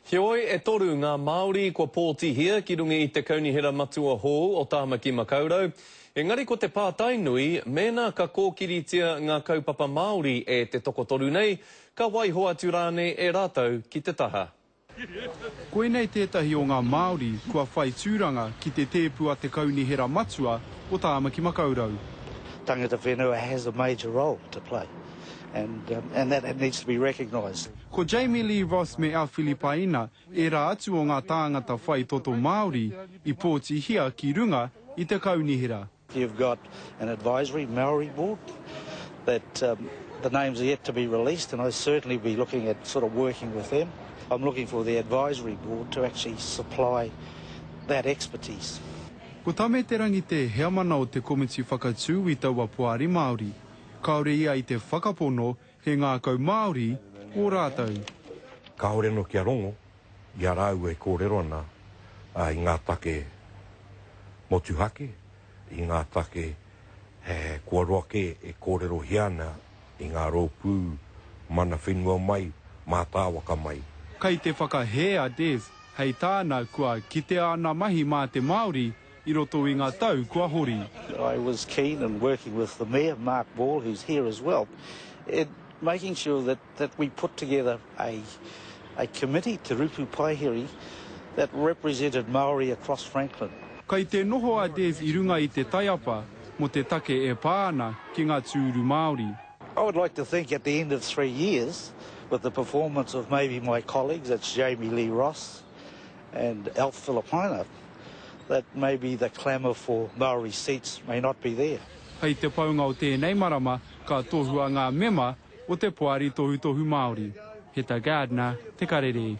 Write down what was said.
Heoi, e toru ngā Māori kua pōtihia ki runga i te Kaunihera Matua hou o Tāmaki Makaurau. Engari ko te pātai nui, mēnā ka kōkiritia ngā kaupapa Māori e te tokotoru nei, ka waiho atu rānei e rātou ki te taha. Koinei tētahi o ngā Māori kua whai tūranga ki te tēpu a te Kaunihera Matua o Tāmaki Makaurau. Tangata whenua has a major role to play and and that needs to be recognised. Ko Jamie Lee Ross me Alf Filipaina ērā atu o ngā tāngata whai toto Māori i pōtihia ki runga i te kaunihera. You've got an advisory Maori board that the names are yet to be released and I certainly be looking at sort of working with them. I'm looking for the advisory board to actually supply that expertise. Ko Tame Te Rangi te heamana o te komiti whakatū i taua poari Māori. Kāore ia i te whakapono he ngākau Māori ō rātou. Kāore anō kia rongo i a rāua e kōrero ana i ngā take motuhake, i ngā take kua roa kē e kōrerohia ana i ngā rōpū mana whenua mai, mātāwaka mai. Kei te whakahē a Des, hei tāna kua kitea ana mahi mā te Māori i roto i ngā tau kua hori. I was keen in working with the Mayor, Mark Ball, who's here as well, in making sure that, that we put together a, a committee, Te Rupu Paihiri, that represented Māori across Franklin. Kei te noho a Des i runga i te taiapa mō te take e pā ana ki ngā tūru Māori. I would like to think at the end of three years, with the performance of maybe my colleagues, that's Jamie Lee Ross and Alf Filipaina, that maybe the clamour for Maori seats may not be there. Hei te paunga o tēnei marama ka tohua ngā mema o te Poari Tohutohu Māori. Heta Gardiner, Te Karere.